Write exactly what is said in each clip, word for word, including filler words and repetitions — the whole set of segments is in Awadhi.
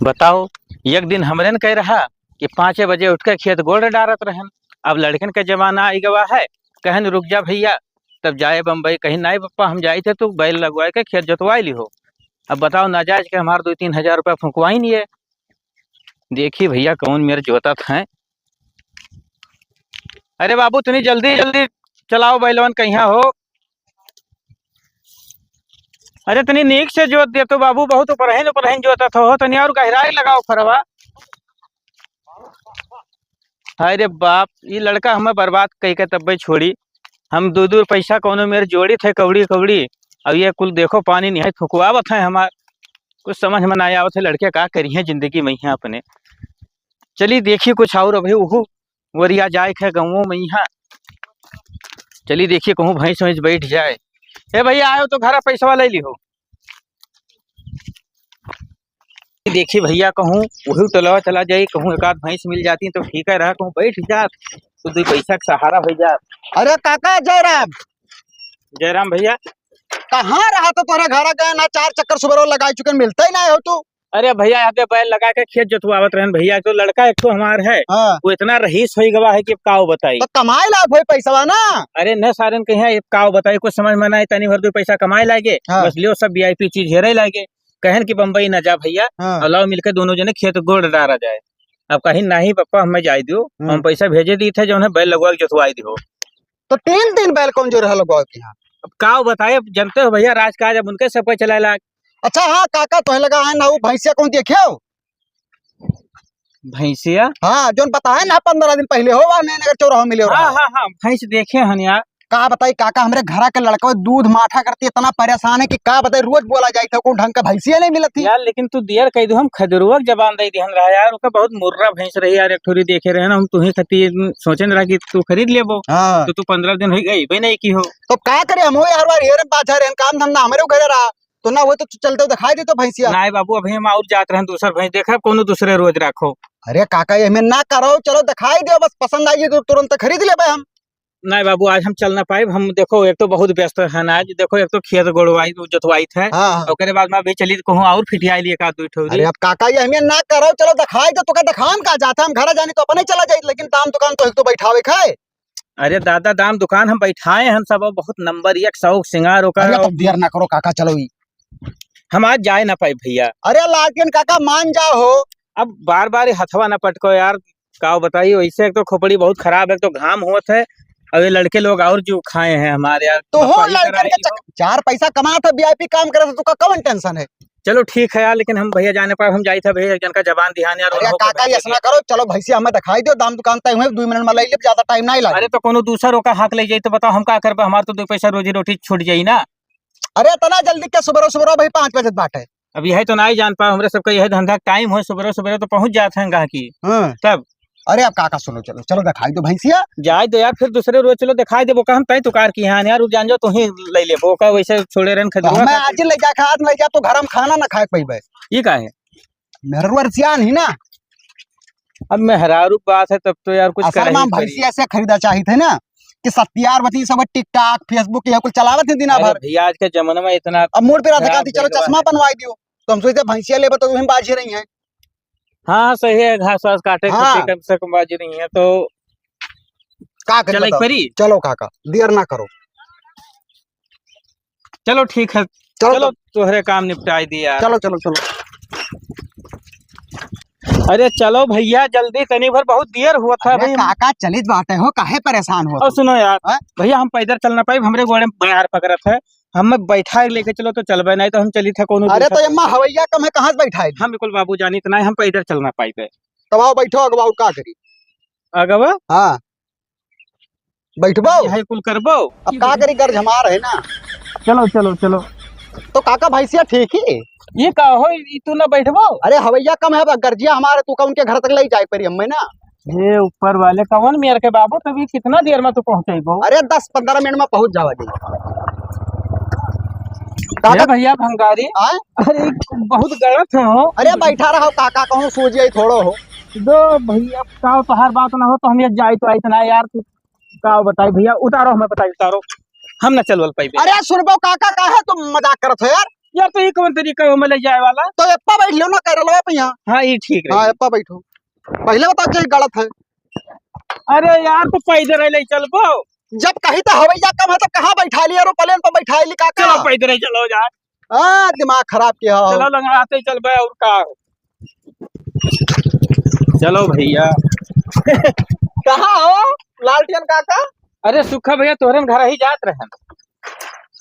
बताओ, एक दिन हमरे न कह रहा कि पाँचे बजे उठ के खेत गोड़ डारत रहन। अब लड़कन के जमाना आई गवा है, कहन, "रुक जा भइया, तब जाए बम्बई।" कहीं, "नाहीं पप्पा, हम जाइत है, तू बैल लगवाए के खेत जोतवाए लिहो।" अब बताओ, नाजायज के हमार दुइ तीन हजार रुपया फुकवाइन ये। देखी भइया, कौन मेर जोतत हैं। अरे बाबू, तनी जल्दी जल्दी चलाओ बैलवन कहिया हो। अरे तनी नीक से जोत दे तो बाबू, बहुत उपरहिन उपरहिन जोतत हो, तनी और गहराई लगाओ फरवा। हाय रे बाप, ई लड़का हमें बर्बाद कई के तब्बे छोड़ी। हम दू दू पैसा कौनो मेर जोड़ित है कौड़ी कौड़ी, अब ये कुल देखो पानी निहाय फुकवावत है हमार। कुछ समझ में ना आवत है, लड़के का करिहैं जिंदगी में यहाँ अपने। चली देखी कुछ और अभी उहू वरिया जाए के गाँवों में यहाँ। चली देखी कहूँ भैंस वैंस बैठ जाए। ए भइया, आयो तो घरा पैसवा ले लिहो। देखी भइया, कहूँ वही टोलवा चला जाई, कहूँ एक आध भैंस मिल जाती तो ठीक है रहा, कहूँ बैठ जात तो दुइ पैसा के सहारा हो जात। अरे काका जयराम। जयराम भइया। कहाँ रहा तो तोहरे घरा गए ना, चार चक्कर सुबह लगाई चुके, मिलते ही ना हो तू। अरे भइया, यहाँ पे बैल लगा के खेत जोतवावत रहन भइया, तो लड़का एक तो हमार है, हाँ। वो इतना रईस होई गवा है कि अब काव बताई। तो कमाए लायक होई पैसवा ना। अरे न सारन कहिया, अब काव बताई, कुछ समझ में ना आई, तनी भर दो पैसा कमाए लागे, हाँ। बस लियो सब वीआईपी चीज हेरे लागे। कहन कि बम्बई ना जा भइया, हाँ। और लाओ मिलके दोनों जने खेत गोड़ डारा जाए। अब कहीं, "नाहीं पप्पा, हमें जाए दियो, हम्म। हम पैसा भेजे दी थे, जौन है बैल लगवा के जोतवाई दियो।" तो तीन दिन बैल कौन जो रहा लगवा के यहाँ? अब काव बताए, अब जानते हो भइया, राजकाज अब उनके सबके चलाए लाग। अच्छा हाँ काका, तोहे लगा है ना, वो भैंसिया कौन देखे हो? भैंसिया? हाँ, जोन बताए ना, पन्द्रह दिन पहले हो, वहाँ नैनगर चौराहा मिले हो हाँ, रहा। हाँ, हाँ, भैंस देखे हन यार। का बताई काका, हमरे घरा के लड़का दूध माठा करती, इतना परेशान है कि का बताई, रोज बोला जाए था, कौन ढंग का भैंसिया नहीं मिलती। यार, लेकिन तू दियर कह दू, हम खदरुआ के जबान दे दिहन रहा यार, ओका बहुत मुर्रा भैंस रही यार, एक ठोरी देखे रहे ना, हम तुही खातिर सोचे रहा कि तू खरीद लेबो। हाँ। तो तू पन्द्रह दिन हो गई, भाई नहीं की हो। तो का करे, हम हो यार, बार हेरे बाजार रहन, काम धंधा हमरे घरे रहा, तो ना हो तो चलते हो दिखाई दे तो भैंसिया। नहीं बाबू, अभी हम और जात रहन दूसर भैंस देखा, कोनो दूसरे रोज रखो। अरे काका, ये हमें ना करो, चलो दिखाई दो, बस पसंद आई तो तुरंत खरीद लेबे हम। नहीं बाबू, आज हम चल ना पाइब। हम देखो, एक तो बहुत व्यस्त है ना आज, देखो, एक तो खेत गोड़वाई जोतवाई थे, हाँ, हाँ। ओकरे बाद में अभी चली कहूँ और फिटियाई लिए का दू ठो अरे अब काका, ये हमें ना करो, चलो दिखाई दो, तो का दिखाम का जाता, हम घर जानी तो अपने चला जाई, लेकिन दाम दुकान तो एक तो बैठावे खाए। अरे दादा, दाम दुकान हम बैठाए हैं सब, बहुत नंबर एक शौक सिंगार ओकर। अरे, तब देर ना करो काका, चलो ई। हम आज जाए ना पाई भैया। अरे लालटेन काका, मान जाओ हो। अब बार बार ये हथवा ना पटको यार, का बताई, वैसे एक तो खोपड़ी बहुत खराब है, एक तो घाम होत है, अब ये लड़के लोग और जो खाए हैं हमारे यार, तो हो बकवाई लड़कन कराई के हो। चक-, चार पैसा कमात है, वीआईपी काम करे, तो का कौन टेंशन है? चलो ठीक है यार, लेकिन हम भैया जाने पर हम जाई था भैया, एक जन का जबान ध्यान यार, अरे उनको काका, बता ऐसा ना दीजिए। करो, चलो भैंसिया हमें दिखाई दो, दाम दुकान तय हुए, दो मिनट में ले ले, ज्यादा टाइम नहीं लागे। अरे तो कोनो दूसर ओका हाँक ले जाई तो बताओ, हम का करबे, हमार तो दो पैसा रोजी रोटी छूट जाई ना। अरे इतना जल्दी क्या, सुबह सुबह भाई पाँच बजे बाटे। अब यही तो नहीं जान पाओ, हमरे सबका यही धंधा टाइम हो, सुबह सुबह तो पहुँच जात हैं गाहकी। हाँ। तब अरे अब काका सुनो, चलो, चलो दिखाई दो भैंसिया। जाए दो यार, फिर दूसरे रोज चलो दिखाई देबो, का हम तय तुकार की हाँ यार, उ जान जाओ, तू ही ले लेबो, का वैसे छोड़े रहन तो खजुआ हमें खा आज ही ले जा, आज ले जा, तो घर हम खाना ना खाए के पइबे। ये का है? मेहररुआ सियान ही ना। अब मेहरारू बात है, तब तो यार कुछ असल करे में ही हम पड़ी। भैंसिया से खरीदा चाहित है ना, कि सत्यार बती सब TikTok, Facebook, ये कुल चलावत है दिना अरे भर। भैया, आज के जमाना में इतना अब मूड पे रात खराब कहती, "चलो भइल बा चश्मा है। बनवाई दियो।" तो हम सोचते भैंसिया लेबे तो तुम बाजी रही हैं। हाँ, सही है, घास वास काटे हाँ। खुरपी कम से कम बाजी रही है, तो का करी चले बताओ? परी? चलो काका, देर ना करो। चलो ठीक है, चलो चलो तब। तोहरे काम निपटाई दिया। चलो, चलो, चलो। अरे चलो भैया, जल्दी, तनी भर बहुत देर हुआ था अरे अभी। काका, चलित बाटे हो, काहे परेशान हो और तुम? सुनो यार, हाँ? भैया हम पैदल चल ना पाइब, हमरे गोड़े में बैर पकड़त है, हमें बैठा के लेके चलो तो चलबे, नहीं तो हम चली थे कोनो अरे दूसरा तो एम्मा हवैया कम है, कहाँ से बैठाए? हम बिल्कुल बाबू जानित नहीं, हम पैदल चल ना पाइबे। तब आओ बैठो अगवा, और का करी? अगवा? हाँ। बैठबो? यही कुल करबो? अब का करी, गर्ज हमार है ना। चलो, चलो, चलो। तो काका भैंसिया ठीक ही? ये का हो, ई तू ना बैठबो? अरे हवैया कम है, अब गर्जिया हमारे, तू का उनके घर तक ले जाए परी हमें ना। हे ऊपर वाले, कौन मेर के बाबू, तभी कितना देर में तू पहुँचेबो? अरे दस पन्द्रह मिनट में पहुँच जावा जी। काका हे भैया भंगारी, आय? अरे बहुत गलत है हो। अरे बैठा रहो काका, कहूँ सूझ जाई थोड़ो हो। दो भैया, का तोहार बात ना हो तो हम ये जाई तो आई ना यार, तू का बताई भैया, उतारो हमें बताई, उतारो। हम ना चलवल पाइबे। अरे सुनबो काका, काहे तुम मजाक करत हो यार? यार, तो ई कौन तरीका हो हमें ले जाए वाला? तो एप्पा बैठ लो ना, कर लो आप यहाँ। हाँ, ई ठीक रही। हाँ, एप्पा बैठो। पहले बताओ, क्या गलत है? अरे यार, तू पैदल ले चलबो। जब कही तो हवैया कम है, तो कहाँ बैठा ली? aeroplane पर बैठा ली काका। चलो, पैदल ही चलो यार। हाँ, दिमाग खराब किया हो। चलो, लंगड़ाते ही चलबे, और का हो? चलो भैया। कहाँ हो लालटेन काका? अरे सुखा भैया, तोहरे घर ही जात रहन।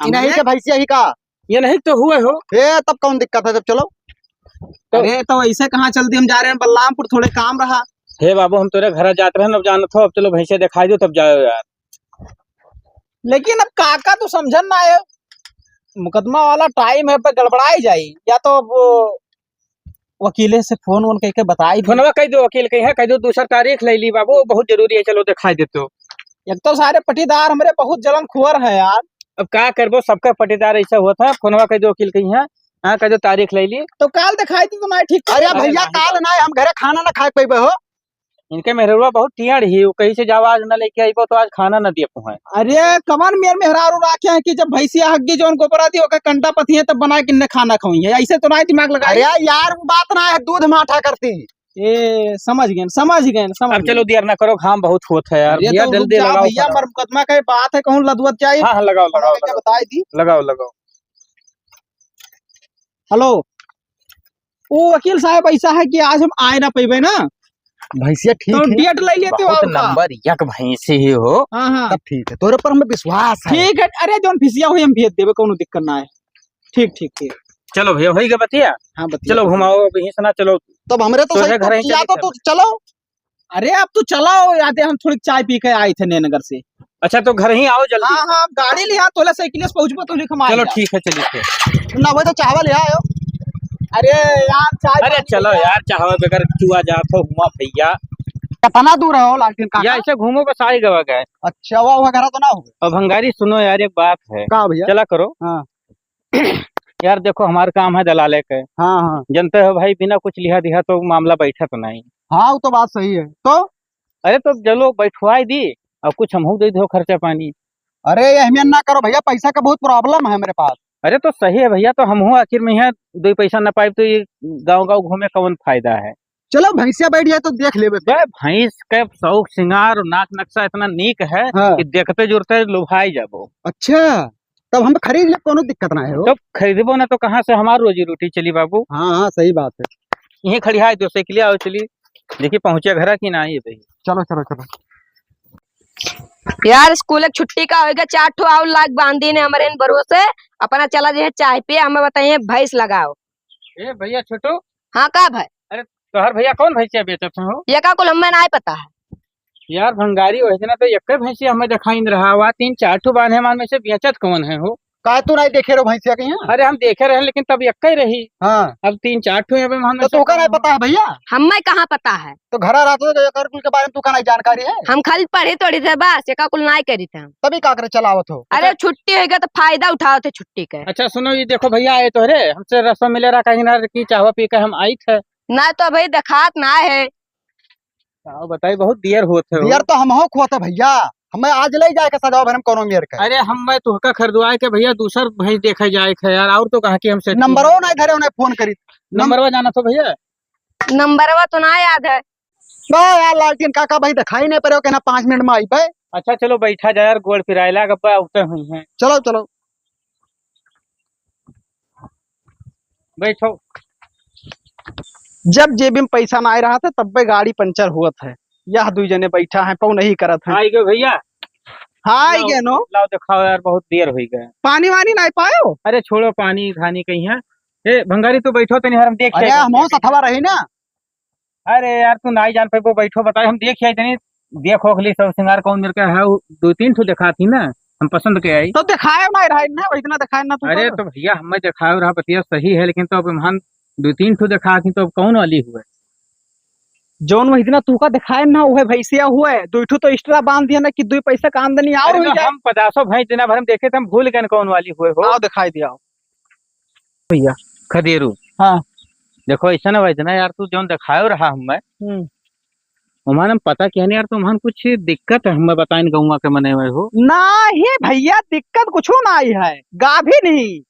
इन्हीं के भैंसिया ही का? ये नहीं तो हुए हो। ए, तब कौन दिक्कत है, जब चलो। तो अरे, तो ऐसे कहाँ चल दी? हम जा रहे हैं बलरामपुर, थोड़े काम रहा। हे बाबू, हम तोरे घर जात रहन, अब जानत हो, अब चलो भैंसे दिखाई दो, तब जाओ यार। लेकिन अब काका तो समझन ना है, मुकदमा वाला टाइम है, पे गड़बड़ाई जाई, या तो वो वकीले से फोन वोन करके बताई दी। फोनवा कह दो, वकील कहीं है, कह दो दूसर तारीख ले ली बाबू, बहुत जरूरी है, चलो दिखाई देते हो। एक तो सारे पटीदार हमरे बहुत जलन खुअर है यार। अब का करबो, सबका पटीदार ऐसा होता है। फोनवा कह दो वकील कहीं है, हाँ, कह दो तारीख ले ली। तो काल दिखाई दी तो ना ठीक। अरे अरे भैया, नहीं। काल ना, हम घरे खाना ना खाए पैबे हो। इनके मेहररुआ बहुत टियाड़ ही, वो कहीं से जावा आज ना लेके आइबो तो आज खाना ना दिए पुहाए। अरे कवन मेर मेहरारू राखे हैं कि जब भैंसिया हग्गी जौन गोबरा दी ओके कंडा पथिए तब बना के इन्हें खाना खवई है, ऐसे तो ना दिमाग लगा। अरे यार, वो बात ना है, दूध माठा करती। ए, समझ गए, समझ गए, समझ अब चलो गए। देर ना करो, घाम बहुत होत है यार। अरे भैया, तो रुक जल्दी जा लगाओ भैया, फटाफट। मर मुकदमा का बात है, कहूँ लदुअत जाए। हाँ, हाँ, लगाओ, लगाओ, भैया, लगाओ। बताई दी। लगाओ, लगाओ। हेलो, वो वकील साहब ऐसा है कि आज हम आए ना पैबे ना। भैंसिया ठीक तो है। डेट ले लेते हो बहुत आपका। नंबर एक भैंसी ही हो। हाँ, हाँ। तब ठीक है, तोरे पर हमें विश्वास है। ठीक है, अरे जौन फिसिया हुई हम भेज देबे, कोनो दिक्कत ना है। ठीक, ठीक, ठीक। चलो भैया, होई गया बतिया। हाँ, बतिया चलो तो घुमाओ, अब यहीं से ना चलो। तब हमरे तो तो सही है, घर ही पटिया चली तो, चलो। तो चलो। अरे, अब तो चलाओ, यादे हम थोड़ी चाय पी के आए थे नैनगर से। अच्छा, तो घर ही आओ जल्दी। हाँ, हाँ, हम गाड़ी लिया, तोला साइकिल से पहुँचबो, तो लिख हम आ चलो, जाओ। ठीक है, चलिए फिर। ना, वो तो चावल ले आयो। अरे यार, चाय अरे, पानी चलो भैया। यार, चाहवा बगैर चुआ जात हो, हुआ भैया। कितना दूर है वो लालटेन काका? या ऐसे घूमो, बस आ ही गवा गए। अच्छा, वो, वो घर तो ना हो। अब भंगारी, सुनो यार, एक बात है। का भैया? चला करो। हाँ। यार देखो, हमार काम है दलाले के। हाँ, हाँ। जनते हो भाई, बिना कुछ लिहा दिहा तो मामला बैठत नहीं। हाँ, वो तो बात सही है। तो? अरे तो चलो बैठवाई दी, और कुछ हमहू दे दो खर्चा पानी। अरे, ये अहमियत ना करो भैया, पैसा का बहुत problem है मेरे पास। अरे तो सही है भैया, तो हमहू आखिर में यहाँ दो पैसा ना पाइब तो ये गाँव गाँव घूमे कौन फायदा है? चलो भैंसिया बैठ जाए तो देख लेबे फिर। बे, भैंस के शौक सिंगार और नाक नक्शा इतना नीक है हाँ। कि देखते जुरते लुभाई जाबो। अच्छा, तब हम खरीद ले, कोनो दिक्कत ना है हो। तब खरीदबो ना तो कहाँ से हमार रोजी रोटी चली बाबू? हाँ, हाँ, सही बात है। यहीं खड़ी है दो साइकिल, आओ चली, देखी पहुँचे घर की ना आई भाई। चलो, चलो, चलो। यार, स्कूल के छुट्टी का होइगा, चार ठो और लाग बांधी ने हमारे इन बरुओं से, अपना चला जे चाय पिए, हमें बताइए भैंस लगाओ। ए भैया छोटू। हाँ, का भाई? अरे तोहर भैया कौन भैंसिया बेचत हो? ये का कुल हमें नाय पता है। यार भंगारी, वही दिना तो एक भैंसिया हमें दिखाई नहीं रहा, वह तीन चार ठो बांधे मान में से बेचत कौन है हो? का तू नहीं देखे रहो भैंसिया के यहाँ? अरे हम देखे रहे, लेकिन तब एक ही रही। हाँ। अब तीन चार ठो यहाँ पे मान में तो से तू का नहीं पता है भैया? हमें कहाँ पता है? तो घर रहते तो एकर कुल के बारे में तू का नहीं जानकारी है? हम खाली पढ़े थोड़ी थे बस, एका कुल नाय करी थे हम। तभी का करे चलावत हो? अरे अच्छा। छुट्टी होइगा तो फायदा उठावत है छुट्टी के। अच्छा सुनो, ये देखो भैया आए तोहरे, हमसे रस्ता मिले रहा कहीं ना कि चाहवा पी के हम आई थे। ना तो भाई देखात ना है। का बताई, बहुत दियर होत है हो। दियर तो हमहू खोत है भैया, हमें आज ले जाए के सजाओ भरम कोनो मेर के। अरे हम मैं तुहका खरीदवाए के भैया दूसर भैंस देखे जाए के यार, और तो कहाँ की हमसे नंबरो नहीं धरे उन्हें फोन करी। नंबरवा जाना तो भैया? नंबरवा तो ना याद है। बा यार लालटेन काका भाई दिखाई नहीं पड़े हो, कहना पाँच मिनट में आई पे। अच्छा चलो बैठा जाए यार, गोड़ पिराए लाग, अब उठे हुई हैं। चलो, चलो। बैठो। जब जेब में पैसा ना आए रहा था, तब पे गाड़ी पंचर हुआ था। यह दो जने बैठा है, पौ नहीं करत है। आई गए भैया। हाँ, आई लाओ, गए नो। लाओ दिखाओ यार, बहुत देर हो गए। पानी वानी नहीं पायो? अरे छोड़ो, पानी धानी कहीं है। ए भंगारी, तू बैठो तनी, हम देख अरे के हम हो सथवा रही ना। अरे यार, तू नाई जान पाइबो, बैठो, बताए, हम देख आई तनी, देख ओख ली सब सिंगार कौन मेर का है, उ दो तीन ठो देखा थी ना, हम पसंद के आई। तो दिखाए ना रहा ना, वही इतना दिखाए ना तू अरे कर। तो भैया, हमें दिखाए रहा बतिया सही है, लेकिन तो अब हम दो तीन ठो देखा थी, तो अब कौन वाली हुए? जौन वही इतना तू का दिखाए ना, वह भैंसिया हुए, दो ठो तो extra बांध दिया ना कि दो पैसा का आमदनी और अरे हो तो जाए। हम पचासों भैंस दिना भर में देखे थे, हम भूल गए कौन वाली हुए हो। आओ दिखाई दिया। भैया। खदेरू। हाँ। देखो, ऐसा ना भाई, इतना यार, तू जौन दिखायो रहा हमें, हम्म। ओमान हम पता किया नहीं यार, तो ओमान कुछ दिक्कत है, हमें बताइन गौवा के मने में हो। नाही भैया, दिक्कत कुछो नाही है, गाभिन ही।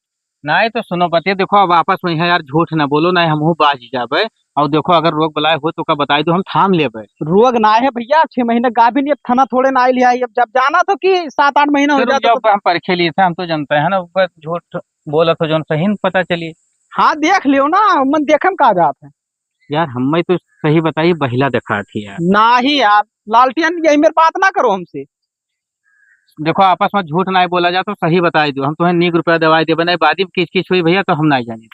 नाही तो सुनो बतिया, देखो अब आपस में है यार, झूठ ना बोलो, नाही हमहू बाज जाबे। और देखो अगर रोग बलाय हो तो का बताई दो, हम थाम लेबे। रोग ना है भैया, छह महीने गाभिन, अब थना थोड़े ना आइल है, अब जब जाना तो कि सात आठ महीना हो तो जाता जब तो। हम परखे लिए थे, हम तो जानते हैं ना, ऊपर झूठ बोलत हो जौन सही न पता चली। हाँ देख लियो ना, मन देखे में का जात है। यार हमें तो सही बताई, बहिला देखात ही यार। नाही यार लालटियन, यही मेरे बात ना करो हमसे। देखो आपस में झूठ नाही बोला जा तो सही बताई दो, हम तुम्हें नीक रुपया देवाई देबे, नाही बादी में किच किच हुई भैया तो हम नाही जानी।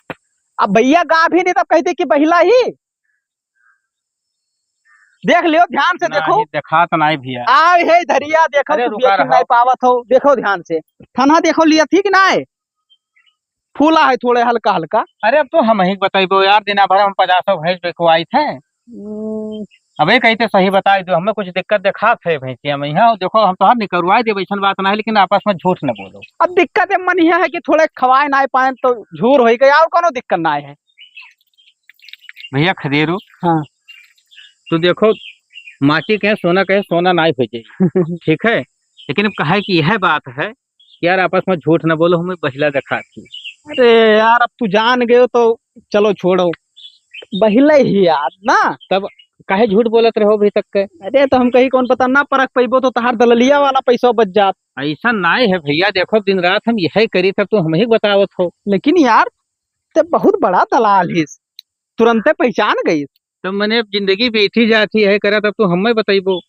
अब भैया गाभिन ही तब कहते कि बहिला ही। देख लियो ध्यान से, नाही, देखो। देखात नाही भैया। आए है धरिया, देखो अरे तू रुका बेच रहा। नाही पावत हो, देखो ध्यान से। थना देखो लिया ठीक ना है, फूला है थोड़े हल्का हल्का। अरे अब तो हम ही बताइबो यार, दिना भर हम पचासों भैंस बिकवाई थे। हम्म। अबे कही तो सही बताई दो, हमें कुछ दिक्कत देखात है भैंसिया में। यहाँ देखो हम तो हर निकरवाई देबे, ऐसन बात ना है, लेकिन आपस में झूठ न बोलो। अब दिक्कत है मन यह है कि थोड़े खवाए ना पाए तो झूर हो गए, और कोनो दिक्कत ना है। भैया खदेरू, हाँ। तू देखो, माटी के सोना कहे, सोना नाई हो जाए, ठीक है, लेकिन अब कहे कि यह बात है कि यार आपस में झूठ न बोलो, हमें बहिला देखात ही। अरे यार, अब तू जान गयो तो चलो छोड़ो, बहिला ही यार ना। तब काहे झूठ बोलत रहो अभी तक के? अरे तो हम कही कौन पता ना परख पैबो तो तहार दललिया वाला पैसा बच जात। ऐसा नाई है भैया, देखो दिन रात हम यही करी, तब तू हम ही बतावत हो। लेकिन यार, ते बहुत बड़ा दलाल हिस, तुरंते पहचान गई। तब मने अब जिंदगी बीती जाती है करा, तब तू हमें बताइबो।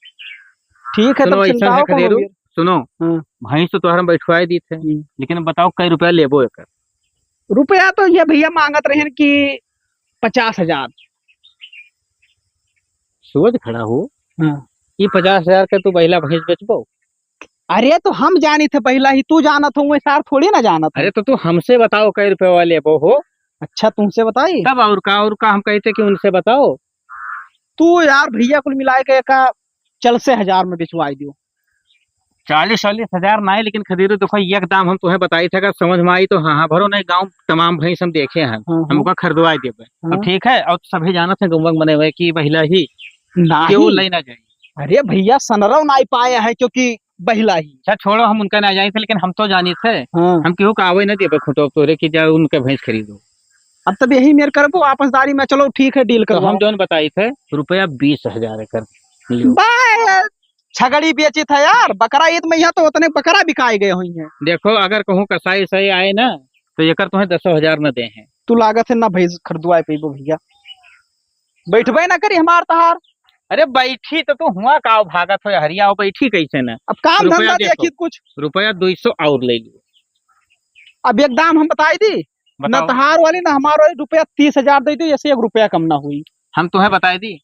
ठीक है, सुनो, तब ऐसा है चिंताओ कौन खदेरू, हो गया? सुनो, हाँ। भैंस तो तोहरा हम बैठवाए दी थे, हम्म। लेकिन अब बताओ कई रुपया लेबो एकर? रुपया तो ये भैया मांगत रहन कि पचास हजार। सोच खड़ा हो, हाँ। ये पचास हजार के तू बहिला भैंस बेचबो? अरे तो हम जानी थे बहिला ही, तू जानत हो, वही सार थोड़ी ना जानत हो। अरे तो तू हमसे बताओ कई रुपया लेबो हो? अच्छा तुमसे बताई? तब और का, और का हम कहते कि उनसे बताओ। तू यार भैया कुल मिलाए के का चालीस हजार में बिचवाई दियो। चालीस, चालीस हजार नाई, लेकिन खदेरू देखो, एक दाम हम तुम्हें बताई थे, अगर समझ में आई तो हाँ, हाँ भरो, नहीं गाँव तमाम भैंस हम देखे हैं, हाँ, हम हाँ। ओका खरीदवाई देबे। हाँ। अब ठीक है, और सभी जानत हैं गौवा के मने हुए कि बहिला ही नाही। क्यों ले ना जाए। अरे भैया, सनरव नाई पाए हैं क्योंकि बहिला ही। अच्छा छोड़ो, हम उनका ना जानी थे, लेकिन हम तो जानी थे। हाँ। हम केहू का आवे ना देबे खुटो तोरे कि जा उनके भैंस खरीदो। अब तब यही मेर करबो आपसदारी में, चलो ठीक है, डील तो करवाओ। हम जौन बताई थे, रुपया बीस हजार एकर लियो। बा, छगड़ी बेची था यार, बकरा ईद में यहाँ तो उतने बकरा बिकाए गए हुई हैं। देखो, अगर कहूँ कसाई उसाई आए ना, तो एकर तुम्हें दसो हजार न दे हैं। तू लागत है ना भैंस खरीदवाए पैबो भैया, बैठबे ना करी हमार तहार। अरे बैठी तो तू हुआ का भागत हो हरिया, हो बैठी कैसे ना? अब काम रुपया धंधा देखो, देखी कुछ। रुपया दो सौ और ले लियो। अब एक दाम हम बताई दी, ना बताओ। तहार वाली ना हमार वाली, रुपया तीस हजार दे दो, ऐसे एक रुपया कम ना हुई। हम तुम्हें बताई दी,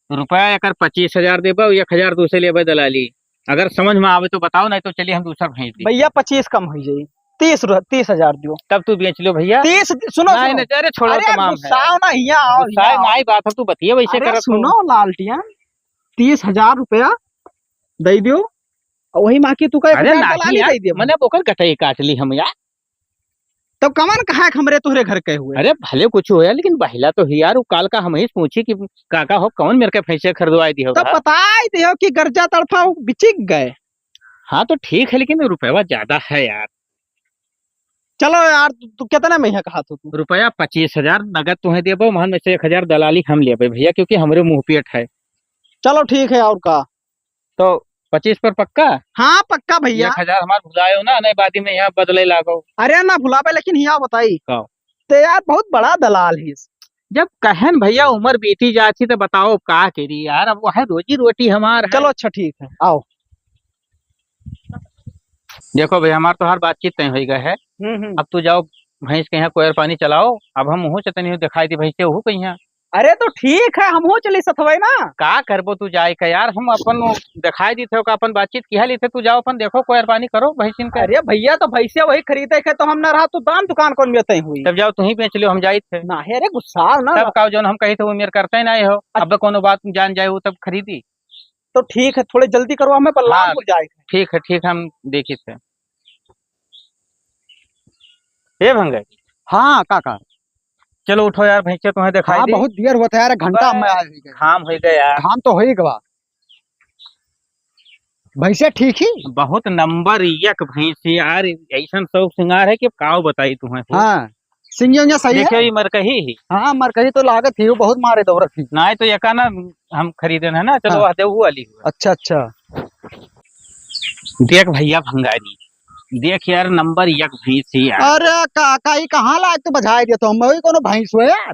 रुपया एकर पच्चीस हजार देबे, एक हजार दूसरे लेबे दलाली। अगर समझ में आवे तो बताओ, नहीं तो चलिए हम दूसरा भैंस दी। भैया पच्चीस कम हो जाई, तीस रु-, तीस हजार दियो। तब तू बेच लो भैया। तीस, सुनो, नहीं, सुनो। नहीं, अरे छोड़ो, अरे तमाम है। गुस्साओ ना, हिया आओ, गुस्साए हिया आओ। नाई बात है, तू बतिया वैसे अरे करत हो। सुनो लालटिया, तीस हजार रुपया दे दियो, और वही माँ की तू का एक अरे हजार नाई दलाली यार, दे दियो। मैंने ओकर गटई काट ली हम यार। तब कवन कहा कि हमरे तोहरे घर के हुए? अरे भले कुछ होया, लेकिन बहिला तो ही यार, उ काल का हम ही पूछी कि काका हो, कौन मेरे के भैंसे खरीदवाई दियो तब का? बताई दियो कि गर्जा तड़फा बिचिक गए। हाँ तो ठीक है, लेकिन रुपया ज्यादा है यार। चलो यार, तू, तू कितने में है कहा तू, तू? रुपया पच्चीस हजार नगद तुम्हें देबो, वहां में से एक हजार दलाली हम लेबे भैया, क्योंकि हमरे मुंह पेट है। चलो ठीक है, और का? तो पच्चीस पर पक्का? हाँ, पक्का भैया। एक हजार हमार भुलायो ना, नहीं बादी में यहाँ बदले लागो। अरे ना भुलाबे, लेकिन यहाँ बताई। का? ते यार बहुत बड़ा दलाल हिस। जब कहन भैया उम्र बीती जाती तो बताओ का करी यार, अब वह रोजी रोटी हमार है। चलो अच्छा ठीक है, आओ। देखो भैया, हमार तोहार बातचीत तय हो गए है। हम्म, हम्म। अब तू जाओ भैंस के यहाँ कोयर पानी चलाओ, अब हम वहू से तनी दिखाई दी भैंस से वहू के यहाँ। अरे तो ठीक है, हमहू चली सथवे ना। का करबो तू जाए का यार, हम अपन दिखाई दी थे का अपन बातचीत किया ली थे, तू जाओ अपन देखो कोयर पानी करो भैंसिन का। अरे भैया तो भैंसिया वही खरीदे के तो हम ना रहा, तो दाम दुकान कौन में तय हुई। तब जाओ तू ही बेच लियो, हम जाई थे। ना है, अरे गुस्सा ना। तब का जौन हम कही थे वो मेर करते ही नहीं हो। अच्छा। अब कोनो बात जान जाए वो तब खरीदी। तो ठीक है, थोड़े जल्दी करो, हमें बलरामपुर हाँ, जाए। ठीक है, ठीक है, हम देखी थे। ए भंगे। हाँ काका। चलो उठो यार, भैंसे तुम्हें दिखाई हाँ, दी। बहुत देर होता है यार, घंटा बस, में आए हुए। घाम हो गया यार। घाम तो हो ही गवा। भैंसिया ठीक ही? बहुत नंबर एक भैंस ही यार, ऐसन शौक सिंगार है कि काव बताई तुम्हें। हाँ, सिंगिया उंगिया सही देखियो, है? ये मरकही ही। हाँ, मरकही तो लागत ही, वो बहुत मारे दौड़त ही। नाहीं तो एका ना हम खरीदन है ना, चलो हाँ। वह देवू वाली हुआ। अच्छा, अच्छा। देख भैया भंगारी, देख यार नंबर एक भैंस ही यार। अरे काका, ई कहाँ लायक तू बझाए दिया तो हम वही कोनो भैंस हो यार।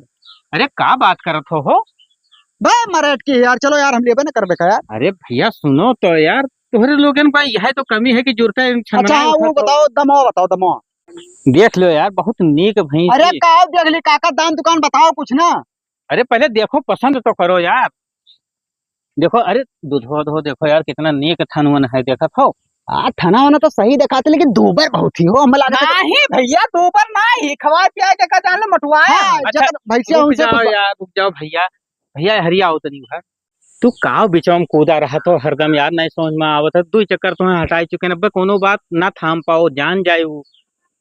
अरे का बात करत हो, हो? बे मरेट की यार, चलो यार हम लेबे न करबे का यार। अरे भैया सुनो तो यार, तोहरे लोगन का यह तो कमी है कि जुरता इन छमना अच्छा, हाँ, वो उठत हो। बताओ, दमवा बताओ, दमवा। देख लो यार, बहुत नीक भैंस अरे ही। का देख ली काका, दाम दुकान बताओ कुछ ना। अरे पहले देखो, पसंद तो करो यार। देखो, अरे, दूधवा, दूधवा देखो यार, कितना नेक थन वन है, देखत हो? आ, थना वना तो सही देखाते, लेकिन दूबर बहुत ही हो, हमें लागत है कि नाहीं भैया, दूबर नाहीं, खवाए पियाए के का जान लो, मटुआए हाँ, हैं। अच्छा, जब भैंसिया रुक उनसे जाओ तो यार, रुक जाओ भैया। भैया, हरिया आओ तनी घर। तू का बिचवा में कूदा रहत हो हरदम यार, नहीं समझ में आवत है। दू चक्कर तुम्हें हटाई चुके हैं, अब कोनो बात ना थाम पाओ, जान जाए वो।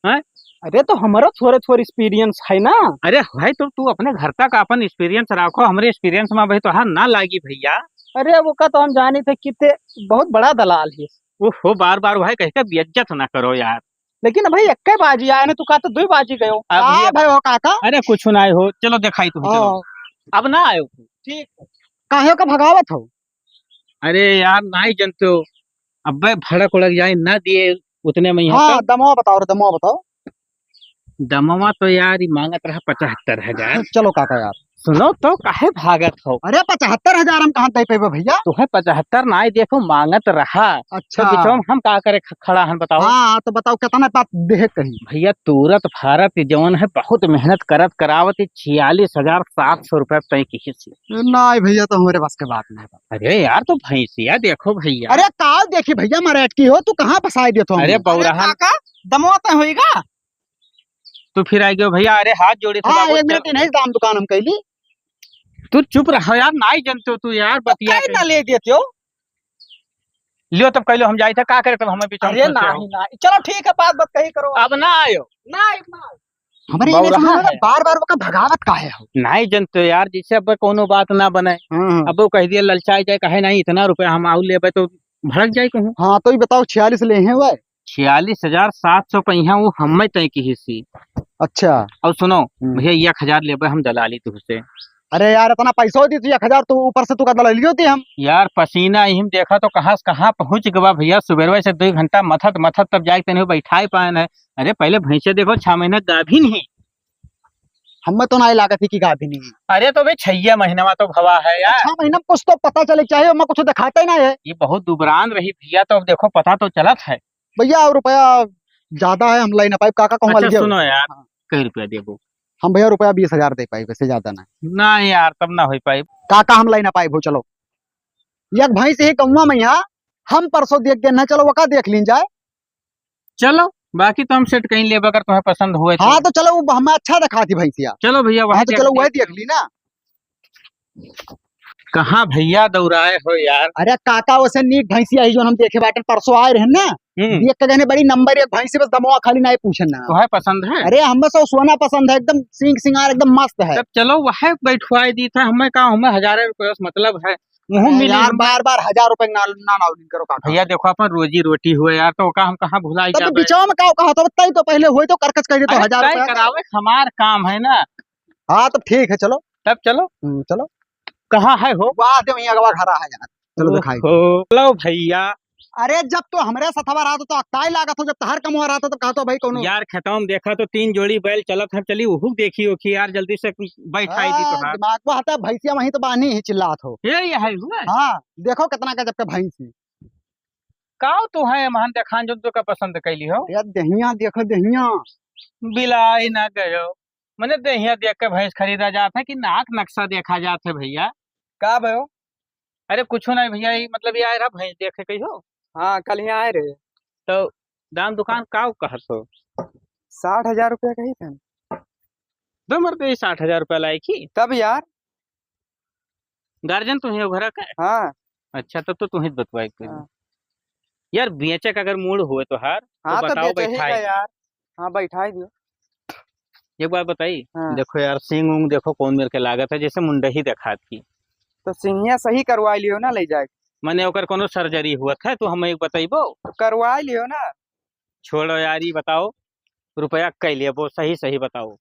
हैं? अरे, तो हमरो थोरे थोरे experience है ना। अरे भाई, तो तू अपने घर तक अपन experience रखो, हमरे experience में भाई तोहार ना लागी भैया। अरे, वो का तो हम जानी थे कि ते बहुत बड़ा दलाल है। ओहो, बार बार भाई कह के बेइज्जत ना करो यार। लेकिन भाई, एक्के बाजी आए ना, तू का तो दुई बाजी गयो। अब का ये भाई हो काका? अरे, कुछ ना हो, चलो दिखाई तुम, चलो। हाँ। अब ना आयो। ठीक। काहे का भगावत हो? अरे यार, नाहीं जनते हो, अब्बे भड़क उड़क जाए, ना दिए उतने में यहाँ हाँ, पे। दमवा बताओ रे, दमवा बताओ। दमवा तो यार, ई मांगत रहा पचहत्तर हजार। चलो काका यार। सुनो तो, काहे भागत हो? अरे, पचहत्तर हजार हम कहाँ दे पेबे भैया? तुहे पचहत्तर नाहीं, देखो, मांगत रहा। अच्छा। तो बिचवा में हम का करे ख-, खड़ा हन, बताओ? हाँ, तो बताओ, कितना बात देहे कही? भैया, तूरत फारत जवन है, बहुत मेहनत करत करावत, छियालीस हजार सात सौ रुपया तय किहिस। नाहीं भैया, तो हमरे बस के बात नाहीं बा। अरे यार, तो भैंसिया देखो भैया। अरे का देखी भैया, मरेट की हो, तू कहाँ फंसाई देत हो अरे हमको? बौरा अरे हन। काका, दमवा तय होइगा? तू फिर आ गयो भैया, अरे हाथ जोड़े थे हाँ, बाबू, एक मिनट, चल। नहीं दाम दुकान हम कैली। तू चुप रहो यार, नाहीं जनते हो तू यार, तो बतिया कहीं के। ना ले देते हो। लियो तब कैलो हम जाई थे, का करे तब हमें बिचवा में अरे फंसे हो। नाहीं, नाहीं, चलो ठीक है, बात बात कही करो। अब ना आयो। नाहीं, नाहीं। हमरे बौरा इने सुनो ना, है। बार बार ओका भगावत काहे हो? नाहीं जनते यार, जैसे अब कोनो बात ना बने। हाँ, हाँ। अब वो कह दिया ललचाई जाए, कहे नाहीं इतना रुपया हम आऊ लेबे तो भड़क जाए कहूँ। हाँ, तो ये बताओ छियालीस ले हैं वह? छियालीस हजार सात सौ पहिया वो हमें तय किहिस। अच्छा। और सुनो, हम्म। भैया एक हजार लेबे हम दलाली तुहसे। अरे यार, इतना पैसो दी तू, एक हजार तो ऊपर से तू का दलालियो दी हम। यार, पसीना इहिम देखा तो कहाँ से कहाँ पहुँच गवा भैया, सुबेरवा से दो घंटा मथत मथत तब जाए तने बैठाए पाए न। अरे पहले भैंसे देखो, छह महीना गाभिन ही। हमें तो नाहीं लागत ही कि गाभिन ही। अरे तो बे, छह महीना में तो भवा है यार। छह महीना में कुछ तो पता चले के चाहिए, हमें कुछ दिखाते ही नाहीं है। ये बहुत दुबरान रही भैया, तो अब देखो पता तो चलत है। भैया, और रुपया ज्यादा है, हम लाई ना पाइब, काका कहूँ अच्छा, अलगे हो। सुनो यार, हाँ। कई रुपया देबो? हम भैया रुपया बीस हजार दे पाइब, वैसे ज्यादा ना। ना यार, तब ना हो पाइब। काका हम लाई ना पाइब हो, चलो। एक भैंस ही गौवा में यहाँ, हम परसों देख गए ना, चलो वका देख लीन जाए। चलो, बाकी तो हम सेट कहीं लेबा, अगर तुम्हें पसंद हुए तो। हाँ, तो चलो, वो हमें अच्छा दिखा दी भैंसिया। चलो भैया, वही हाँ, तो देख चलो, ली। वही देख ली ना। कहाँ भैया दौड़ाए हो यार? अरे काका, वैसे नीक भैंसिया ही जो हम देखे बाटे, परसों आए रहे ना, हम्म। देख के कहने बड़ी नंबर एक भैंसी, बस दमवा खाली ना पूछे ना। तो है पसंद है? अरे हमें सब सोना पसंद है, एकदम सींग सिंगार एकदम मस्त है। तब चलो वह बैठवाए दी था, हमें का, हमें हजारे रुपये से मतलब है, वहू अरे मिली यार, हमें। बार बार हजार रुपये ना, ना, ना करो काका। भैया देखो अपन रोजी रोटी हुए यार, तो का हम कहाँ भुलाई तब जाबे? बिचवा में का कहा तो बताई तो पहले होई तो करकच कह दे तो अरे हजार तय रुपया। करावे, हमार काम है ना। हाँ, तब ठीक है, चलो। तब चलो। हम्म, चलो। कहाँ है हो? वाह, दे वहीं अगवा घरा है यार। चलो दिखाई। ओहो, चलो भैया। अरे, जब तो हमरे सथवा रहा तो, तो अक्ताई लागत हो, जब तहर कमवा रहा तो, तब कहा तो भाई कोनो। यार, खेतवा में देखा तो तीन जोड़ी बैल चलत है, चली उहू देखी ओखी यार, जल्दी से बैठाई दी तो हाँ, हाथ। दिमाग को हटा, भैंसिया वहीं तो बान्ही ही चिल्लात हो। ये, ये है हुआ? हाँ, देखो कितना गजब का भैंसी। काव तो है महन देखान जो तो का पसंद कैली हो? यार, देहिया देखो, देहिया। बिलाई ना गयो। मने देहिया देख के भैंस खरीदा जात है कि नाक नक्शा देखा जात है भैया? का भयो? अरे कुछ नहीं भैया, ये मतलब ये आए रहा भैंस देखे कही हो। हाँ, कल यहाँ आए रहे। तो दाम दुकान का कहत हो? साठ हजार रुपया कही थे। दो मरते ही साठ हजार रुपया लायक ही। तब यार। गार्जियन तू ही हो घर का? हाँ। अच्छा, तब तो तू ही बतवाए के पड़ी। हाँ। यार, बेचे का अगर मूड होए तोहार, तो हाँ, तो बताओ, बेचे ही बैठाए का दे। यार। हाँ, बैठाए दियो। एक बात बताई, हाँ। देखो यार, सींग उंग देखो कौन मेरे के लागत है, जैसे मुंडही देखात की। तो सींगिया सही करवा लियो ना, ले जाए। मने ओकर कोनो सर्जरी हुअत है, तू हमें एक बतइबो? तो करवाइ लियो ना। छोड़ो यार, ई बताओ, रुपया कै लेबो, सही सही बताओ।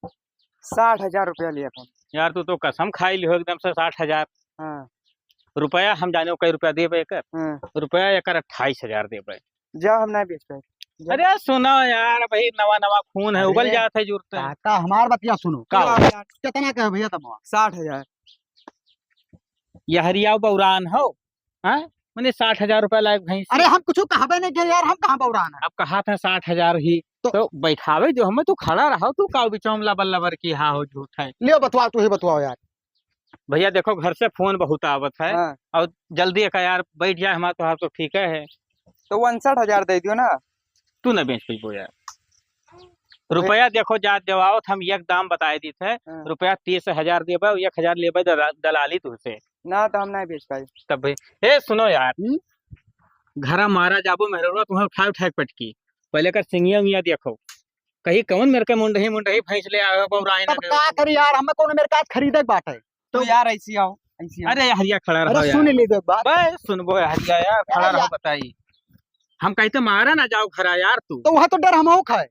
साठ हजार रुपया लिया था। यार, तू तो कसम खाइ लियो एकदम से, साठ हजार। हाँ। रुपया हम जाने कै रुपया देबे एकर? हाँ। रुपया एकर अट्ठाईस हजार देबे। जाओ, हम ना बेच पाए। जाओ। अरे सुनो यार, भाई नवा नवा खून है, अरे उबल जात है जुरते। काका, हमार बतिया सुनो। का? जाओ यार। कितना का है भैया तमवा? साठ हजार। यहरिया बौरान हो, हाँ? मने साठ हजार रुपया लायक भैंस। अरे हम कुछ कहबे नहीं किया यार, हम कहाँ बौरान है? अब कहा था साठ हजार ही। तो तो बैठावे जो हमें, तू खड़ा रहो, तू का बिचौम लबर लबर की हाँ हो, झूठ है। लियो बतवाओ, तू ही बतवाओ यार। भैया देखो, घर से फोन बहुत आवत है। हाँ। और जल्दी एक यार बैठ जाए हमारा, तो हाँ तो ठीक है। तो उनसठ हजार दे दियो ना। तू ना बेच पइबो यार। रुपया देखो, जात जवावत हम एक दाम बताए दीत है। हाँ। रुपया तीस हजार देबे, एक हजार लेबे दला-, दलाली तुझसे। ना, तो हम नहीं बेच पाई। तब भाई, ए, सुनो यार। हम्म? घरा मारा जाबो मेहररुआ, तुम्हें उठाए उठाए के पटकी। पहले कर सिंगिया उंगिया देखो। कहीं कौन मेरे के मुंडही मुंडही भैंस ले आवे, बौराए ना तब दे। का करी यार, हमें कौन मेरे का खरीदे के बाटे? तो यार, ऐसी आओ, ऐसी आओ। अरे, हरिया खड़ा अरे, रहो सुन यार। ली तो एक बात। बे, सुनबो हरिया यार, खड़ा अरे रहो, यार। बताई। हम कहते मारा ना जाओ घरा यार तू। तो वह तो डर हमहू खाए।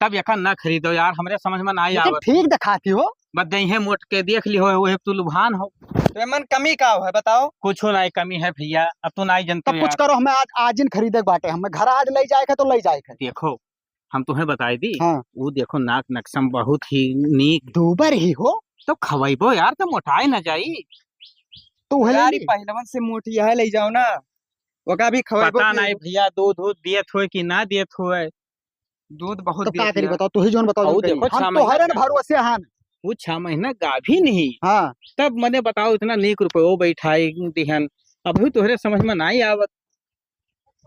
तब एका ना खरीदो यार, हमरे समझ में ना लेकिन आवत। ठीक दिखाती हो। बस देहे मोट के देख ली हो, वही तू लुभान हो। तो एमन कमी का है बताओ? कुछो ना कमी है भैया, अब तू ना जनते तब कुछ यार। करो, हमें आज, आज इन खरीदे के बाटे, हमें घर आज ले जाए के तो ले जाए के। देखो, हम तुम्हें बताई दी। हाँ। वो देखो नाक नक्शम बहुत ही नीक। दूबर ही हो। तो खवैबो यार, तो मोटाए ना जाई। तो वह ले यार, ली। पहलवन से मोटी है, ले जाओ ना। ओका भी खवैबो पता नहीं भैया, दूध दूध दियत होए कि ना दियत होए। दूध बहुत तो का देती करी है। बताओ, तू ही जोन बताओ, और जोन करी। देखो, हम छह महीना तोहरे न का भरोसे हान। वो छह महीना गाभिन ही। हाँ। तब मने बताओ, इतना नीक रुपयो बैठाई दिहन, अभी तोहरे समझ में नहीं आवत।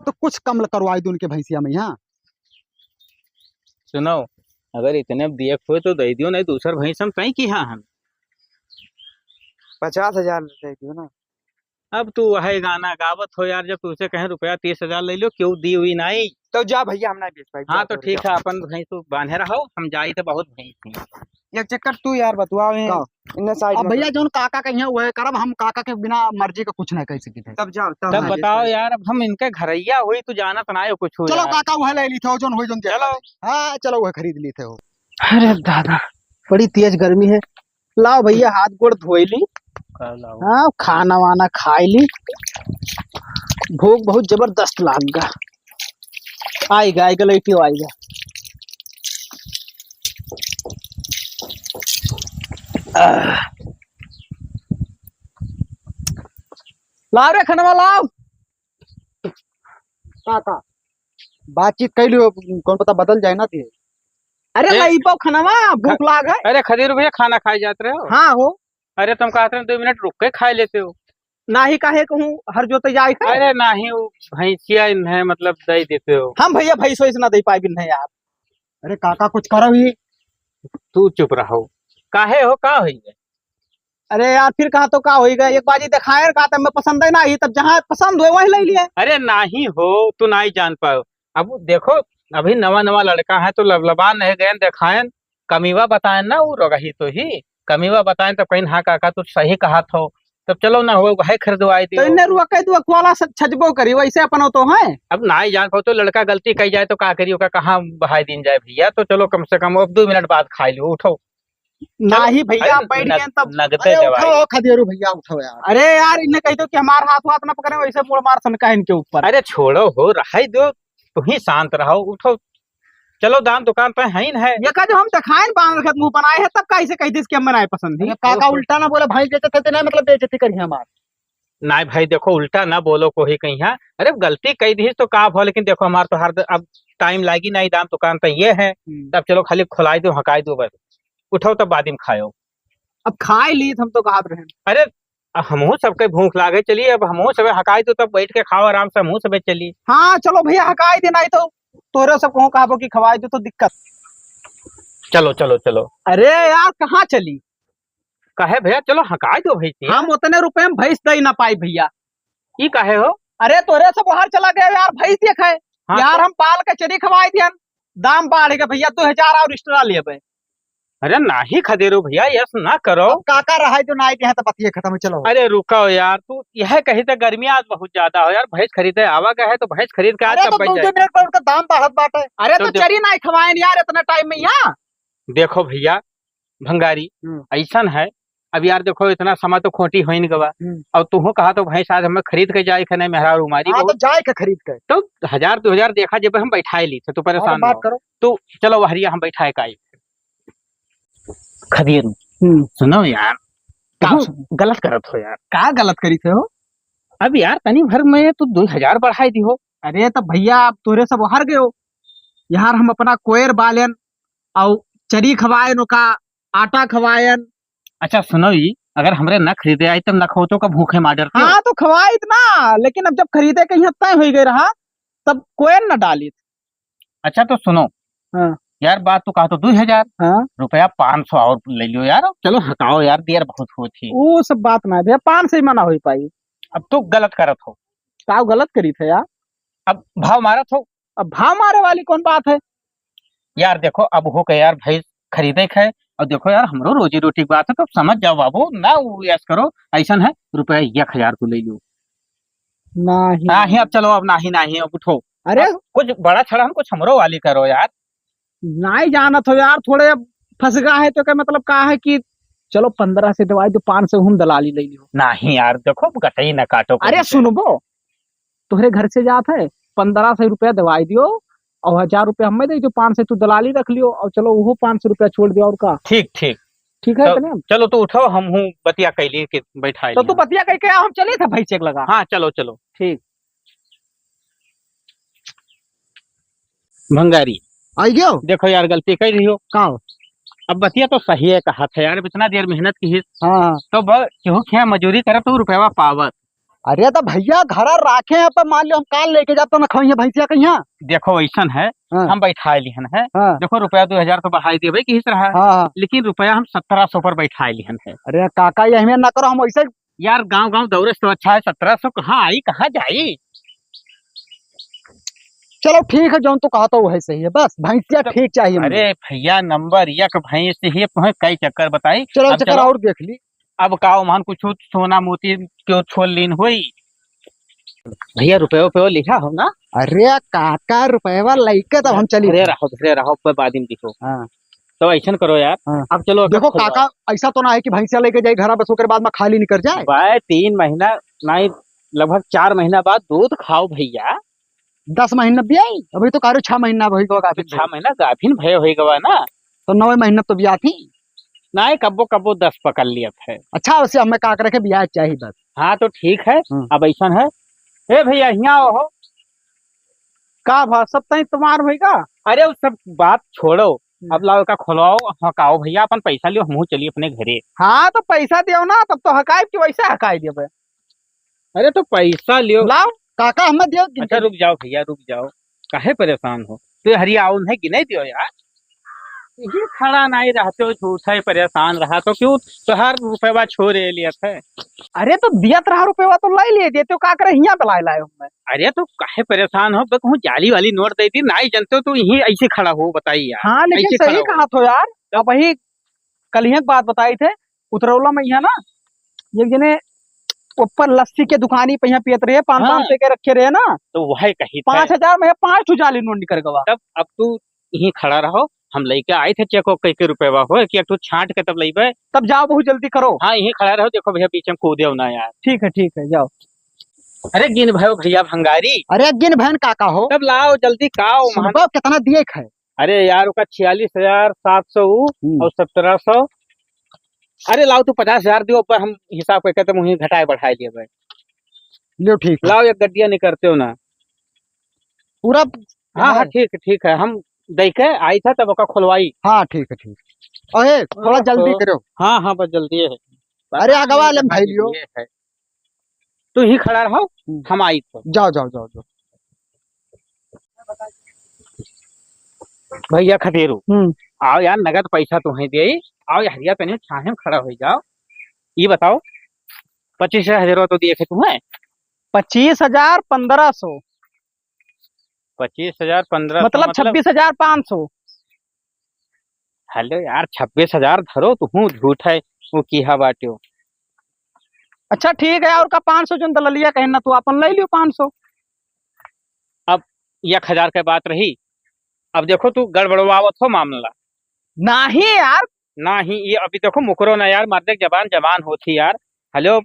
तो कुछ कम करवाई दो उनके भैंसिया में यहाँ। सुनो, अगर इतने दिए हुए तो दे दियो, नहीं दूसर भैंस हम तय की हाँ हम। पचास हजार दे दियो ना। अब तू वही गाना गावत हो यार, जब तुझसे कहें रुपया तीस हजार ले लो, क्यों दी हुई नहीं? तो जा भैया, हम नहीं बेच पाई, हाँ, जा तो तू, ठीक जा। है, अपन भैंस तू बांधे रहो, हम जाई थे बहुत भैंस थी। एक चक्कर तू यार बतुआओ, ये का? इन्ने साइड अब में भैया, कर। जौन काका कहिया हुए करब, हम काका के बिना मर्जी का कुछ नहीं कह सकी थे। तब जाओ, तब तब हाँ। बताओ यार, अब हम इनके घरैया हुई, तू जानत ना हो कुछ हो चलो यार। काका, वह ले ली थे, जौन हुई, जौन दिया चलो। था। हाँ, चलो, वह खरीद ली थे हो। अरे दादा, बड़ी तेज गर्मी है। लाओ भैया, हाथ गोड़ धोई ली। का लाओ? हाँ, खाना वाना खाई ली। भूख बहुत जबरदस्त लाग गा। आइगा, आइगा, लेटियो आइगा। आह। लाओ रे खनवा, लाओ। का, का? बातचीत कैली हो, कौन पता बदल जाए ना दिए। अरे ए, लइबो खनवा, भूख ख-, लाग है। अरे खदीरू भैया, खाना खाए जात रहे हो? हाँ हो। अरे तुम कहत रहे दो मिनट रुक के खाए लेते हो। नाही काहे कहूँ, हर जोते जाए के। अरे नाही, वो भैंसिया इन्हें मतलब दे देते हो। हम भैया भैंस वैस ना दे पाए बिन है यार। अरे काका कुछ करो ही। तू चुप रहो। काहे हो, का होई है? अरे यार, फिर कहा तो का होई गए? एक बाजी दिखाए का, तब मैं पसंद है ना ही, तब जहाँ पसंद हो वही ले लिए। अरे नाही हो, तू नाही जान पाओ। अब देखो, अभी नवा नवा लड़का है तो लबलबान है, गए दिखाएन, कमीवा बताएन ना, वो रगही तो ही कमीवा बताएन, तब कहीं हाँ काका तू सही कहा थो, तब चलो ना हो, है खरीदवाई तो दियो। इन्हें रुआ कह दुआ कुआला से छजबो करी, वैसे अपनो तो है। अब नाही जान पाओ तो लड़का गलती कही जाए तो का करी, ओका कहाँ बहाई दिन जाए भैया, तो चलो कम से कम अब दो मिनट बाद खाई लो, उठो। नाही भैया, अरे, बैठ नग-, गए तब। नगदे अरे, दवाई। उठाओ, खदेरू भैया, उठाओ यार। अरे यार, इन्हें कह दो कि हमार हाथ वाथ ना पकड़े, वैसे मुड़ मार सन का इनके ऊपर। अरे छोड़ो हो, रहाई दो, तुही शांत रहो, उठो, चलो दाम दुकान पे है ही न है। ये का जो हम दिखाए न बांध रखे मुंह बनाए है, तब कैसे कह दिस कि हमें नहीं पसंद है? अरे काका, ओहो। उल्टा ना बोले, भाई बेचत है तो ना, मतलब बेइज्जती करी हमार। नाई भाई, देखो, उल्टा ना बोलो कोई कहीं, हाँ? अरे, गलती कई दिहिस तो का भो, लेकिन देखो, हमार तो हर द-, अब टाइम लागी, नाई दाम दुकान तो ये है। हम्म। तब चलो, खाली खुलाई दो, हकाई दो बस। उठाओ, तब बाद में खायो। अब खाए ली, हम तो कहत रहे। अरे, हमहू सबके भूख लागे, चलिए, अब हमहू सबे हकाई दो, तब बैठ के खाओ आराम से, हमहू सबे चली। हाँ, चलो भैया, हकाई दे, नाई तो तोरे सब कहूँ कहबो कि खवाई दो, तो दिक्कत। चलो, चलो, चलो। अरे यार, कहाँ चली? काहे भैया, चलो हकाई दो भैंस। हम उतने रुपए में भैंस दे ना पाई भैया। ई काहे हो? अरे तोरे से बाहर चला गया यार, भैंस देखे। हाँ, यार तो हम पाल के चरी खवाई दियन, दाम बढ़ गए भैया, दो हजार और extra लेबे। अरे नाही खदेरू भइया, यस ना करो। अब काका रहा है जो ना आए, यहाँ तो बतिये खत्म, चलो। अरे रुको यार, तू यह कही तो गर्मी आज बहुत ज्यादा हो यार, भैंस खरीदे आवा गए है तो भैंस खरीद के आज अरे तब तो बैठ दो जाए। दो मिनट पर उनका दाम बढ़त बाटे। अरे तो तो देख- चरी ना खवाएन यार इतना टाइम में यहाँ। देखो भइया भंगारी, हम्म। ऐसन है, अब यार देखो इतना समय तो खोटी होइन गवा, हम्म। और तुहू कहा तो भैंस आज हमें खरीद के जाए के नहीं, मेहरारू मारी हाँ, बहुत। तो जाए के खरीद के। तो हजार दो हजार देखा जब हम बैठाए ली थे, तू हाँ, तो परेशान बात ना हो। करो। तू चलो वहरिया हम बैठाए का आई। खदेरू, हम्म। सुनो यार, का तुम सुनो? गलत करत हो यार। का गलत करी थे हो? अब यार तनी भर में तू दो हजार बढ़ाई दी हो। अरे तो भइया, अब तोरे सब हार गए हो यार। हम अपना कोयर बालेन और चरी खवाएन, ओका आटा खवाएन। अच्छा सुनो ई, अगर हमरे न खरीदे आई तब न खाओ तो का भूखे मार डरते हो? हाँ तो खवाइत ना, लेकिन अब जब खरीदे के यहाँ तय हो गए रहा तब कोयर न डालित। अच्छा तो सुनो, हाँ। यार बात तो कहा तो दो हजार, हाँ। रुपया पाँच सौ और ले लियो यार, चलो हटाओ यार, देर बहुत होत ही। वो सब बात ना भइया, पाँच सौ ही मना हो पाई। अब तो गलत करत हो। का गलत करी थे यार? अब भाव मारत हो। अब भाव मारे वाली कौन बात है? यार देखो अब हो के यार भाई खरीदे के है, और देखो यार हमरो रोजी रोटी की बात है, तो समझ जाओ बाबू, ना वो यस करो, ऐसन है रुपया एक हजार तू ले लियो। नाही। नाही, अब चलो, अब नाही, नाही, अब उठो। अरे। अब कुछ बड़ा छड़ा कुछ हमरो वाली करो यार। नाही जानत हो यार, थोड़े फंसगा है तो का मतलब का है कि चलो पन्द्रह से दवाई दो, पाँच सौ हम दलाली ले लियो। नाही यार, देखो गटई ना काटो अरे कहीं से। सुनबो, तोहरे घर से जात है, पन्द्रह सौ रुपया दवाई दियो और हजार रुपया हमें दे दियो, पाँच सौ तू दलाली रख लियो और चलो वो पाँच सौ रुपया छोड़ दियो और का। ठीक, ठीक। ठीक है तो इतने? चलो तू उठो, हम हूँ बतिया कैली के बैठाए तो ली तू हम। बतिया कह के हम चले थे भाई चेक लगा। हाँ, चलो, चलो। ठीक। भंगारी। आई गयो? देखो यार, गलती कर रही हो। का हो? अब बतिया तो सही है, कहा था यार, अब इतना देर मेहनत की ही। हाँ। तो ब-, केहू खे मजूरी करे तो रुपया पावत। अरे तो भइया, घर राखे हैं, पर मान लो हम काल लेके जाते ना, खाइए भैंसिया कहिया। देखो, ऐसन है, हाँ। हम बैठाए लिहन है। हाँ। देखो, रुपया दो हजार तो बढ़ाई देबे की रहा, हाँ, हाँ। लेकिन रुपया हम सत्रह सौ पर बैठाए लिहन है। अरे काका, यही में ना करो, हम वैसे यार, गाँव गाँव दौड़े से तो अच्छा है, सत्रह सौ कहाँ आई, कहाँ जाई? चलो ठीक है, जौन तू कहा तो वही सही है, बस भैंसिया तो ठीक चाहिए मुझे। अरे भइया, नंबर एक भैंस ही, तुम्हें कई चक्कर बताई। चलो, अब चक्कर चलो। और देख ली। अब का ओमन कुछ सोना मोती क्यों छोड़ लीन होई? भइया, रुपयो उपयो लिहा हो ना? अरे काका, रुपयवा लइके तब हम चली। धरे रहो, धरे रहो, कोई बाद में दिखो। हाँ। तो ऐसन करो यार, हाँ। अब चलो, देखो खुलवाओ। काका, ऐसा तो ना है कि भैंसिया लेके जाई घरा, बस ओकरे बाद में खाली निकल जाए। भाई, तीन महीना नहीं, लगभग चार महीना बाद दूध खाओ भइया। दस महीना भी आई, अभी तो कारो छह महीना भई गवा तो गाभिन छह भई। महीना गाभिन भय होई गवा ना। तो नौ महीना तो ब्याह थी। नहीं, कब्बो कब्बो दस पकड़ लियत है। अच्छा, वैसे हमें का करे के ब्याह चाहिए बस। हाँ, तो ठीक है। हम्म। अब ऐसन है, ए भइया, हियाँ आओ हो। का भा, सब तई तुम्हार होई का? अरे, वो सब बात छोड़ो। हम्म। अब लाओ, का खोलवाओ, हकाओ भइया, अपन पैसा लियो, हमहू चली अपने घरे। हाँ, तो पैसा दियो ना, तब तो हकाई कि वैसे हकाई दियो बे। अरे, तो पैसा लियो। लाओ, काका, हमें दियो, गिन अच्छा, के। रुक जाओ भइया, रुक जाओ, काहे परेशान हो? तो हरिया आओ, नहीं गिने दियो यार। यही खड़ा नहीं रहते हो, झूठा ही परेशान रहा तो क्यों तोहार रुपया छोड़े लिया था? अरे तो दियत रहा रुपया तो लाई लिए, देते हो का करे, हियाँ पे लाए लाए हूँ मैं। अरे तो काहे परेशान हो, बे कहूँ जाली वाली नोट दे दी, नहीं जानते हो तो यहीं ऐसे खड़ा हो, बताइए यार। हाँ, लेकिन ऐसे सही खड़ा हो। कहा तो यार, अब वही कल ही एक बात बताई थे, उतरौला में यहाँ ना, एक जने ऊपर लस्सी के दुकानी पे यहाँ पियत रहे, पाँच हाँ। पाँच सौ के रखे रहे ना, तो वह कही थे। पाँच हजार में पाँच ठो जाली नोट निकल गवा। तब अब तू यहीं खड़ा रहो, हम लइके आई थे चेक ओक कइके रुपयवा हो, कि एक ठो छांट के तब लइबे। तब जाओ, बहुत जल्दी करो। हाँ, यहीं खड़ा रहो, देखो भइया, बीच में कूदे हो ना यार। ठीक है, ठीक है, जाओ। अरे गिन भयो भइया भंगारी। अरे गिन भयन काका हो। तब लाओ जल्दी, का हो सुन महान। बाबू, कितना दिए क है? अरे यार, ओका छियालीस हजार सात सौ ऊ हम्म। और सत्रह सौ। अरे लाओ तू पचास हजार दियो, पर हम हिसाब करके तब वहीं घटाए बढ़ाए लिए भाई। लियो, ठीक है। लाओ, एक गड्डिया निकरते हो ना। पूरा हाँ, हाँ, है। ठीक, ठीक है, हम दे के आई था तब ओका खोलवाई। हाँ, ठीक है, ठीक। अहे, थोड़ा ओहो। जल्दी करो। हाँ, हाँ, बस जल्दी है। अरे, आगवा वाले में भाई लियो। ये है। तू ही खड़ा रहो, हम्म। हम आई तो। जाओ, जाओ, जाओ, जाओ। भइया खदेरू, हम्म। आओ यार, नगद पैसा तुम्हें दे, आओ यार, या तनी छाहे में खड़ा हो जाओ। ये बताओ, पच्चीस हजार तो दिए थे तुम्हें? पच्चीस हजार पन्द्रह सौ। पच्चीस हजार पन्द्रह सौ मतलब मतलब? छब्बीस हजार पाँच सौ। हलो यार, छब्बीस हजार धरो, तू हूँ झूठ है, वो किहा बाट्यो। अच्छा ठीक है, और का पाँच सौ जोन दललिया कहे ना, तू अपन ले लियो पाँच सौ। अब एक हजार के बात रही, अब देखो तू गड़बड़वावत हो मामला। नाही यार। नाही, ये अभी देखो मुकरो ना यार, मर्दे के जबान जबान होती यार। हलो,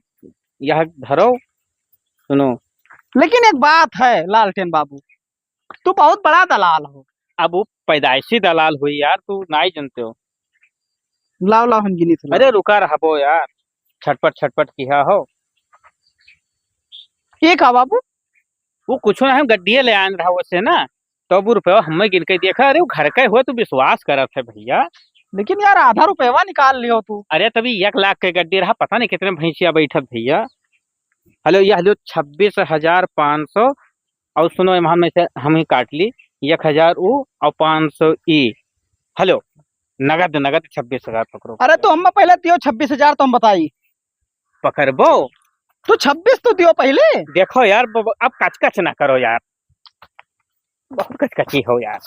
यह धरो, सुनो। लेकिन एक बात है लालटेन बाबू, तू बहुत बड़ा दलाल हो। अब वो पैदाइशी दलाल हुई यार, तू नाई जनते हो। लाओ, लाओ, हम गिनी थे, लाओ। अरे रुका रहबो यार, छटपट, छटपट किहा हो। ये का बाबू? वो कुछो ना, हम गड्डिए ले आन रहा वैसे ना, तो वो रुपया हमें गिन के देखा। अरे वो घर का हुआ, तू विश्वास करत है भैया। लेकिन यार, आधा रुपया निकाल लियो तू। अरे तभी एक लाख के गड्डी रहा, पता नहीं कितने भैंसिया बैठत भैया। हलो, यह लो छब्बीस हजार पाँच सौ, और सुनो, हम में से हम ही काट ली, एक हजार ऊ और पाँच सौ ई। हलो, नगद, नगद छब्बीस हजार पकड़ो। अरे, तो हम पहले दियो छब्बीस हजार, तो हम बताई। पकड़बो? तू छब्बीस तो दियो पहले। देखो यार, ब-, ब-, अब कच कच ना करो यार, बहुत कच कची हो यार।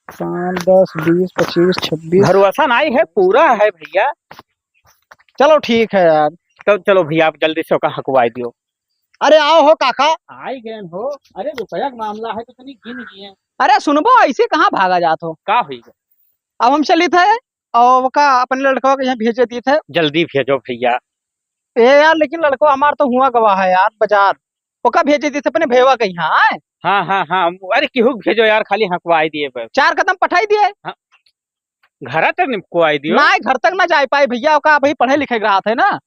पाँच, दस, बीस, पच्चीस, छब्बीस। भरोसा नहीं है, पूरा है भैया। चलो ठीक है यार। तो चलो भैया, आप जल्दी से ओका हकवाई दियो। अरे आओ हो काका। आई गए हो। अरे रुपया का मामला है तो तनी गिन लिए। अरे सुनबो, ऐसे कहाँ भागा जात हो? का हुई? अब हम चलित है और ओका अपने लड़कवा के यहाँ भेजे दीत है। जल्दी भेजो भैया। ए यार, लेकिन लड़को हमार तो हुआ गवा है यार, बाजार। ओका भेजे दीत है अपने भैया के यहाँ, आए? हाँ, हाँ, हाँ। अरे केहू के भेजो यार, खाली हकवाई दिए बस। चार कदम पठाई दिए। हाँ। घर तक निपको आई दियो। नाई, घर तक ना जाए पाए भैया, ओका अभी पढ़े लिखे के रहत है ना।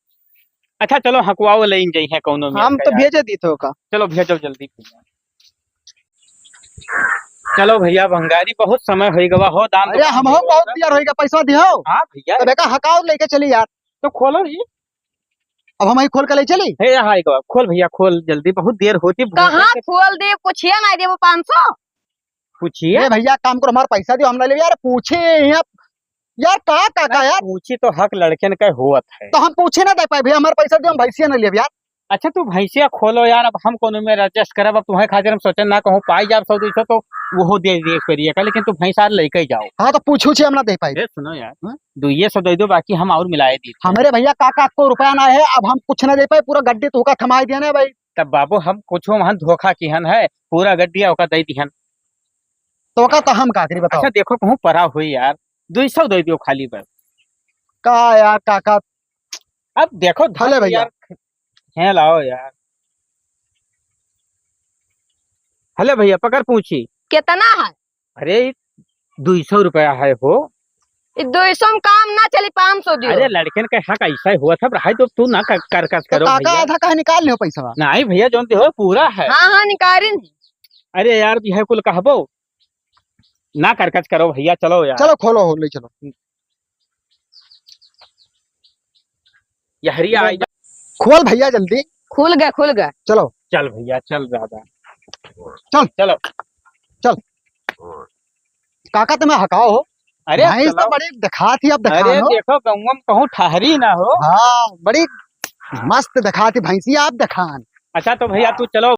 अच्छा चलो, हकवाओ लेन जाई है कौनो में हम तो यार। भेजे दी थे ओका। चलो भेजो जल्दी भैया। चलो भैया, भंगारी बहुत समय होई गवा हो, दाम अरे दुकान हम हो हो बहुत गवा। देर होई गवा, पैसा दिहो। हाँ भैया। तब एका हकाओ लेके चली यार। तो खोलो जी। अब हम ही खोल के ले चली। हे, यहाँ आई गवा, खोल भैया, खोल जल्दी, बहुत देर होती, भूख कहाँ लगे। खोल दे, कुछ ये ना दे वो पाँच सौ। पूछिए। ए भैया, काम करो, हमार पैसा दियो, हम ना लेबे यार। पूछे यहाँ, यार, का, का, का, अरे यार? पूछी तो हक लड़कन का होत है। तो हम पूछे ना दे पाए भैया, हमार पैसा दियो, हम भैंसिया ना लेबे यार। अच्छा, तू भैंसिया खोलो यार, अब हम कोनो में adjust करब, अब तुम्हारे खातिर हम सोचन ना कहूँ, पाई जाब सौ दो सौ तो वो दे दे करिए का, लेकिन तू भैंस यार लेके ही जाओ। हाँ, तो पूछू छे, हम ना दे पाए। ए, सुनो यार, हाँ? दुइये सौ दे दो, बाकी हम और मिलाए दी। हमरे भैया, का, का को रुपया ना है, अब हम कुछ ना दे पाए, पूरा गड्डी तो का थमाई दिया ना भाई। तब बाबू, हम कुछ वहाँ धोखा किहन है, पूरा गड्डिया ओका दे दिहन। तो ओका तो हम का करी बताओ? अच्छा, देखो, कहूँ परा हुई यार, दुई सौ दे दियो खाली बस। का यार, काका? अब देखो, धन हले भैया। यार, हैं, लाओ यार। हले भैया, पकड़ पूछी। कितना है? अरे, ई दुई सौ रुपया है हो। ई दुई सौ में काम ना चली, पाँच सौ दियो। अरे, लड़कन के हक ऐसा ही हुआ था, भाई, तो तू ना कर, कर, कर तो करो काका भैया। आधा काहे निकाल लियो पैसा? नहीं भैया, जोन दियो पूरा है। हाँ, हाँ, निकालिन। अरे यार, भी है कुल कहबो। ना करकच करो भैया, चलो यार। चलो खोलो हो, ले चलो। यहरिया आई जा। खोल भैया जल्दी। खुल गए, खुल गए। चलो। चल भैया, चल दादा। चल। चलो। चल। काका तुम्हें हकाओ हो। अरे भैंस तो चलो। बड़ी दिखात ही, अब अरे दिखान हो। देखो, गौवा में कहूँ ठहरी ना हो। हाँ, बड़ी मस्त दिखात ही भैंसी, आप दिखान। अच्छा तो भैया तू चलो।